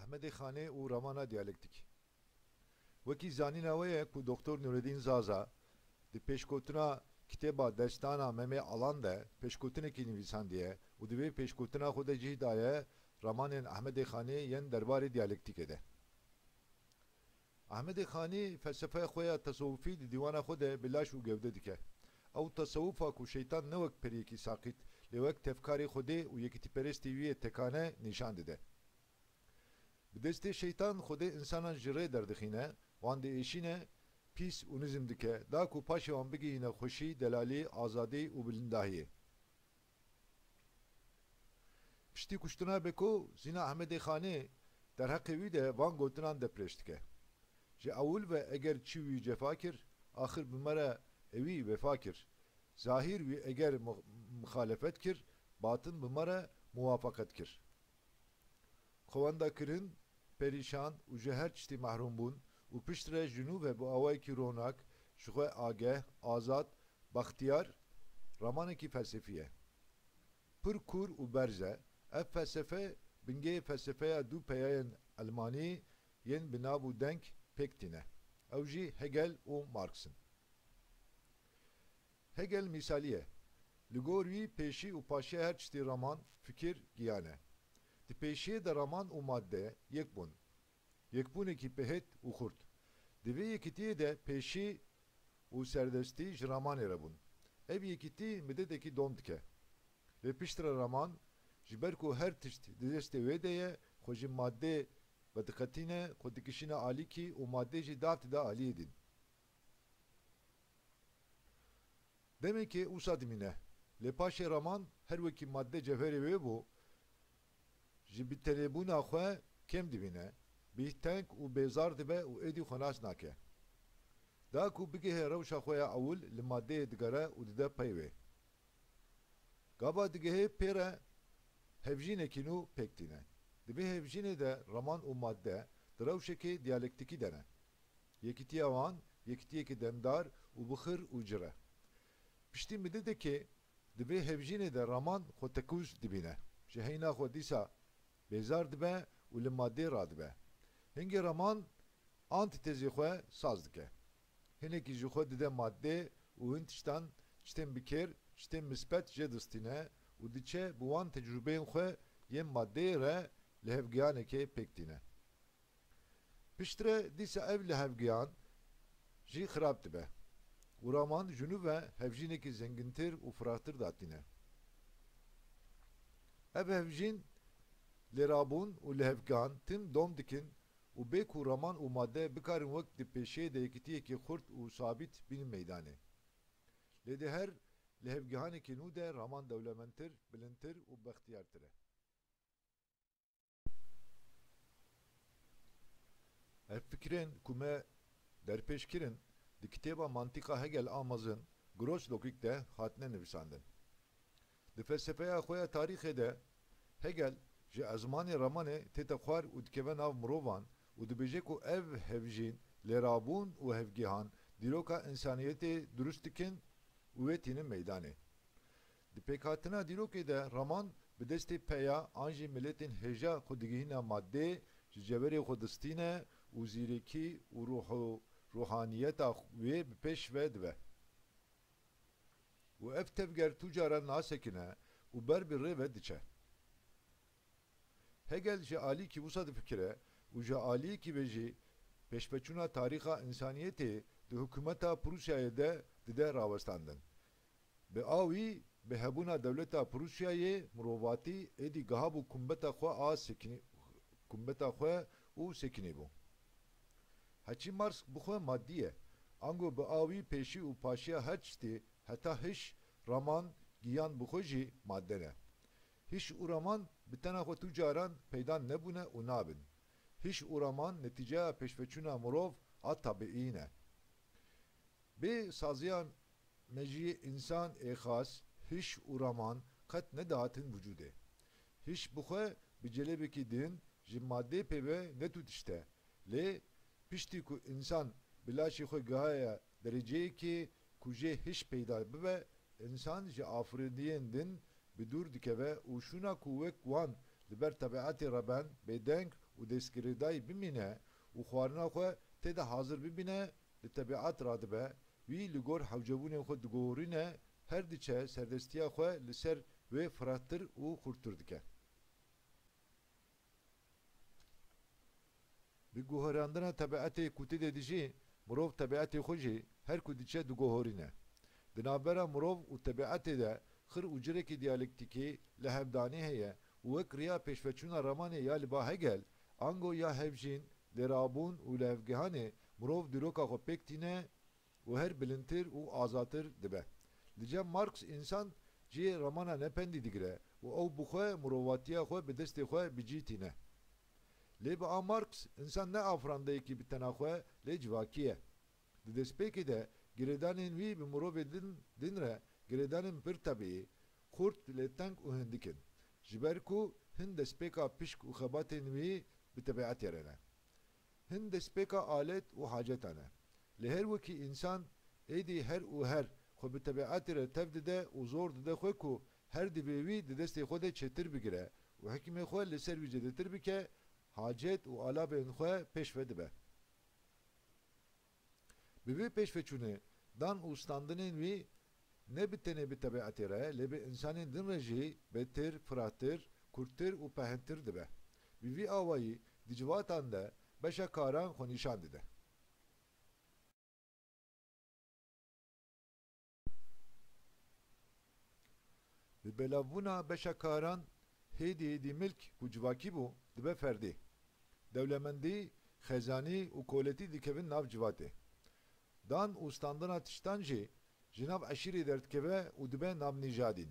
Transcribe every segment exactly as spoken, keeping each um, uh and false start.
Ehmedê Xanê û ramana diyalektîk. Wekî zanîna we ye ku Doktor Nûredîn Zaza di pêşgotina kitêba Destana Memê Alan de pêşgotinekî nivîsandiye û di vê pêşgotina xwe de cih daye ramanên Ehmedê Xanê yên derbarê diyalektîkê de. Ehmedê Xanî felsefeya xwe ya tesewufî di dîwana xwe de bi laş û gewde dike. Ew tesewufa ku şeytan ne wek periyekî saqît, lê wek tevkarê Xwedê û yekîtîperestê wî yê tekane nîşan dide. Bi destê şeytan Xwedê însanan ji rê derdixîne, wan diêşîne, pîs û nizm dike, da ku paşê wan bigihîne xweşî, delalî, azadî û bilindahiyê. Piştî kuştina Beko, Zîna Ehmedê Xanê derheqê wî de van gotinan deprêş dike. Ji ewil ve eger çi wî cefa kir, axir bi me re ewî wefa kir. Zahîr wî eger mu-, muxalefet kir, batin bi me re muwafaqet kir. Xewendakirin, perîşan û ji her tiştî mehrûm bûn û piştre ji nû ve bi awayekî ronak, ji xwe ageh, azad, bextiyar, ramanekî felsefî ye. Pir kûr û berz e. Ev felsefe bingehê felsefeya du peyayên Elmanî yên bi nav û deng pêk tîne. Ew jî Hegel û Marx in. Hegel mîsalî ye. Li gor wî pêşî û paşiya her tiştî raman, fikir, giyan e. Di pêşiyê de raman û madde yek bûn. Yekbûnekî pihêt û xurt. Di vê yekitiyê de pêşî û serdestî ji ramanê re bûn. Ev yekitî midedekî dom dike. Lê piştre raman, ji ber ku her tişt di destê wê de ye, xwe ji maddê vediqetîne, xwe dikişîne alîkî û maddê jî datide aliyê din. Demekê wisa dimîne. Lê paşê raman her wekî madde cevherê wê bû, ji bitenêbûna xwe kêm dibîne, bêhteng û bêzar dibe û êdî xwe nas nake. Da ku bigihê rewşa xwe ya ewil, li maddeyê digere û dide pey wê. Gava digihê pê re hevjînekî nû pêk tîne. Di vê hevjînê de raman û madde di rewşekê diyalektîkî de ne. Yekîtiya wan, yekîtiyeke demdar û bi xir û cir e. Piştî midedekê di vê hevjînê de raman xwe tekûz dibîne. Ji heyna xwe dîsa bêzar dibe û li madê radibe. Hingê raman antîtezê xwe saz dike. Hinekî ji xwe dide madê û hin tiştan, tiştên bi kêr, tiştên misbet jê distîne û diçe bi wan tecrûbeyên xwe yên madeyê re lihevgihanekê pêk tîne. Piştre dîsa ev lihevgihan jî xirab dibe û raman ji nû ve hevjînekî zengintir û firahtir datîne. Ev hevjîn, lêrabûn û lihevgihan tim dom dikin û bê ku raman û madde bikarin wek di pêşiyê de yekitiyekî xurt û sabît bînin meydanê. Lê di her lihevgihanekî nû de raman dewlemendtir, bilindtir û bextiyartir e. Ev fikrên ku me derpêş kirin, di kitêba Mantîqa Hegel a mezin, Gross Logik de hatine nivîsandin. Di felsefeya xwe ya tarîxê de Hegel ji ezmanê ramanê tête xwar û dikeve nav mirovan û dibêje ku ev hevjîn, lêrabûn û hevgihan dîroka însaniyetê dirust dikin û wê tînin meydanê. Di pêkhatina dîrokê de raman bi destê peya an jî miletên hêja xwe digihîne madê, ji cevherê xwe distîne û zîrekî û ruh û ruhaniyeta wê bi pêş ve dibe. Û ev tevger tu caran nasekine û ber bi rê ve diçe. Hegel ji alîkî wisa difikire û ji aliyekî ve jî pêşveçûna tarîxa însaniyetê di hikûmeta Prûsyayê de dide rawestandin. Bi a wî, bi hebûna dewleta Prûsyayê mirovatî êdî gihabû kumbeta xwe a sekinî-, kumbeta xwe û sekinî bû. Heçî Marx bi xwe madî ye. Ango bi a wî pêşî û paşiya her tiştî heta hiş, raman, giyan bi xwe jî madde ne. Hiş û raman bi tena xwe tu caran peyda nebûne û nabin. Hiş û raman netîceya pêşveçûna mirov a tabiî ne. Bê saziya mejiyê însan ê xas, hiş û raman qet nedihatin wicûdê. Hiş bi xwe bi celebekî din ji madê pê ve ne tu tişt e. Lê piştî ku însan bi laşê xwe gihaye dereceyekê ku jê hiş peyda bibe, însan ji afirîniyên din bi dûr dikeve û şûna ku wek wan li ber tebietê re ben, bêdeng û destgirêdayî bimîne û xwarina xwe tê de hazir bibîne, li tebiat radibe, wî li gor hewcebûnên xwe diguhorîne, her diçe serdestiya xwe li ser wê firattir û xurttir dike. Bi guherandina tebiatê ku tê de dijî, mirov tebiatê xwe jî her ku diçe diguhorîne. Di navbera mirov û tebiatê de xir û cirekî diyalektîkî lihevdanî heye û wek riya pêşveçûna ramanê ya li ba Hegel, ango ya hevjîn, lêrabûn û lihevgihanê mirov dîroka xwe pêk tîne û her bilindtir û azadtir dibe. Li cem Marx însan cihê ramana nependî digire û ew bi xwe mirovatiya xwe bi destê xwe bi cî tîne. Lê bi a Marx, însan ne afirandeyekî bi tena xwe, lê civakî ye. Di destpêkê de girêdanên wî bi mirovê din, din re girêdanên pir tebîî, xurt, lê teng û hindik in. Ji ber ku hin destpêka pişk û xebatên wî bi tebiatê re ne. Hin destpêka alet û hacetan e. Lê her wekî însan êdî her û her xwe bi tebiatê re tev dide û zor dide xwe ku her divê wî di destê xwe de çêtir bigire û hikmê xwe li ser wî zêdetir bike, hacet û alabên xwe pêş ve dibe. Bi vê pêşveçûnê dan û standinên wî ne bi tenê bi tebiatê re, lê bi însanên din re jî bêtir, firattir, kurttir û pehintir dibe. Bi vî awayî di civatan de beşa karan xwe nîşan dide. Bi belavbûna beşa karan hêdî hêdî milk ku civakî bû, dibe ferdî. Dewlemendî, xezanî û koletî dikevin nav civatê. Dan û standina tiştan jî ji nav eşîrê derdikeve û dibe navnîjadîn.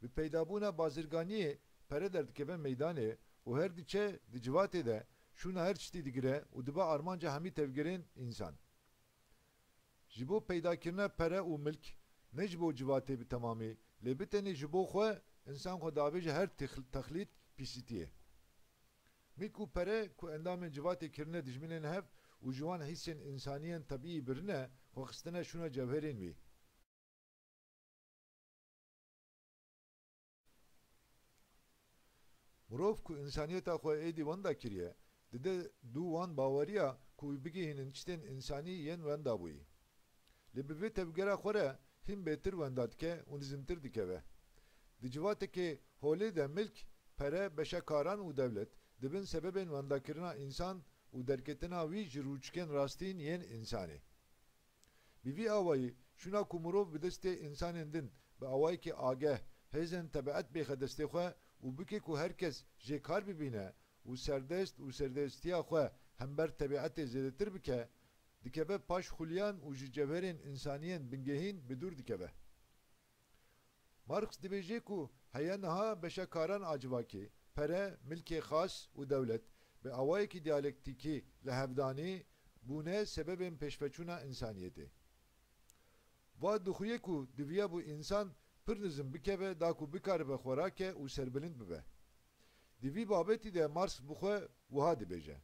Bi peydabûna bazirganiyê pere derdikeve meydanê û her diçe di civatê de şûna her tiştî digire û dibe armanca hemî tevgerên însan. Ji bo peydakirina pere û milk, ne ji bo civatê bi temamî, lê bi tenê ji bo xwe, însan xwe diavêje her tex-, texlît pîsîtiyê. Milk û pere ku endamên civatê kirine dijminên hev û ji wan hîsên însaniyên tebîî birine, xwe xistine şûna cewherên wî. Mirov ku însaniyeta xwe êdî wenda kiriye, dide dû wan baweriya ku wî bigihînin tiştên însanî yên wenda bûyî. Lê bi vê tevgera xwe re hîn bêtir wenda dike û nizimtir dikeve. Di civatekê holê de milk, pere, beşa karan û dewlet dibin sebebên wendakirina însan û derketina wî ji rûçikên rastîn yên însanê. Bi vî awayî, şûna ku mirov bi destê însanên din bi awayekî ageh hêzên tebiet bêxe destê xwe û bike ku her kes jê kar bibîne û serdest û serdestiya xwe hember tebietê zêdetir bike, dikeve paş xuliyan û ji cewherên însaniyên bingehîn bi dûr dikeve. Marx dibêje ku heya niha beşa karan a civakê, pere, milkê xas û dewlet, bi awayekî diyalektîkî li hevdanî bûne sebebên pêşveçûna însaniyetê. Va dixuye ku diviyabû însan pir nizim bikeve da ku bikaribe xwe rake û serbilind bibe. Di vî babetî de Marx bi xwe wiha dibêje.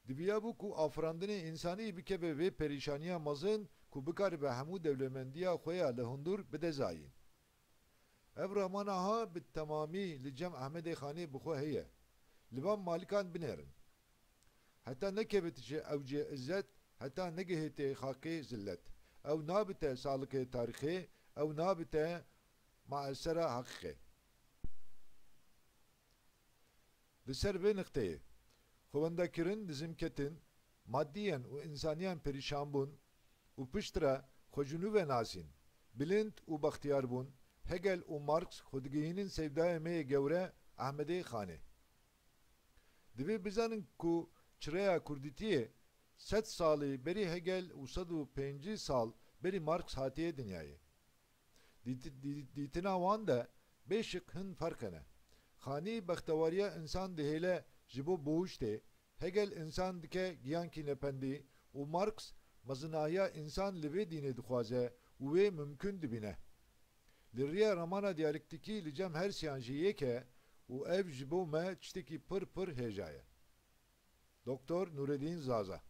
Diviyabû ku afirandinê însanî bikeve vê perîşaniya mezin ku bikaribe hemû dewlemendiya xwe ya li hundir bide zayîn. Ev ramana ha bi temamî li cem Ehmedê Xanê bi xwe heye. Li van malikan binêrin. Heta nekevitişe ewcê izzet, heta negihêtê xakê zillet. Ew nabite salikê tarîxê, ew nabite maesera heqîqê. Li ser vê niqteyê, xwewendakirin, nizimketin, maddiyen û însaniyan perîşanbûn û piştre xwe ji nû ve nasîn, bilind û bextiyarbûn, Hegel û Marx xwe digihînin sewdayê me yê gewre Ehmedê Xanê. Divê bizanin ku çireya kurdîtiyê sed salî berî Hegel û sed û pêncî sal berî Marx hatiye dinyayê. Dîti-, dî-, dîtina wan de bêşik hin ferq hene. Xanî bextewariya însan dihêle ji bo bihuştê, Hegel însan dike giyankî nependî û Marx mezinahiya însan li vê dînê dixwaze û wê mimkun dibîne. Li riya ramana diyalektîkî li cem her siyan jî yek e û ev ji bo me tiştekî pir pir hêja ye. Doktor Nûredîn Zaza.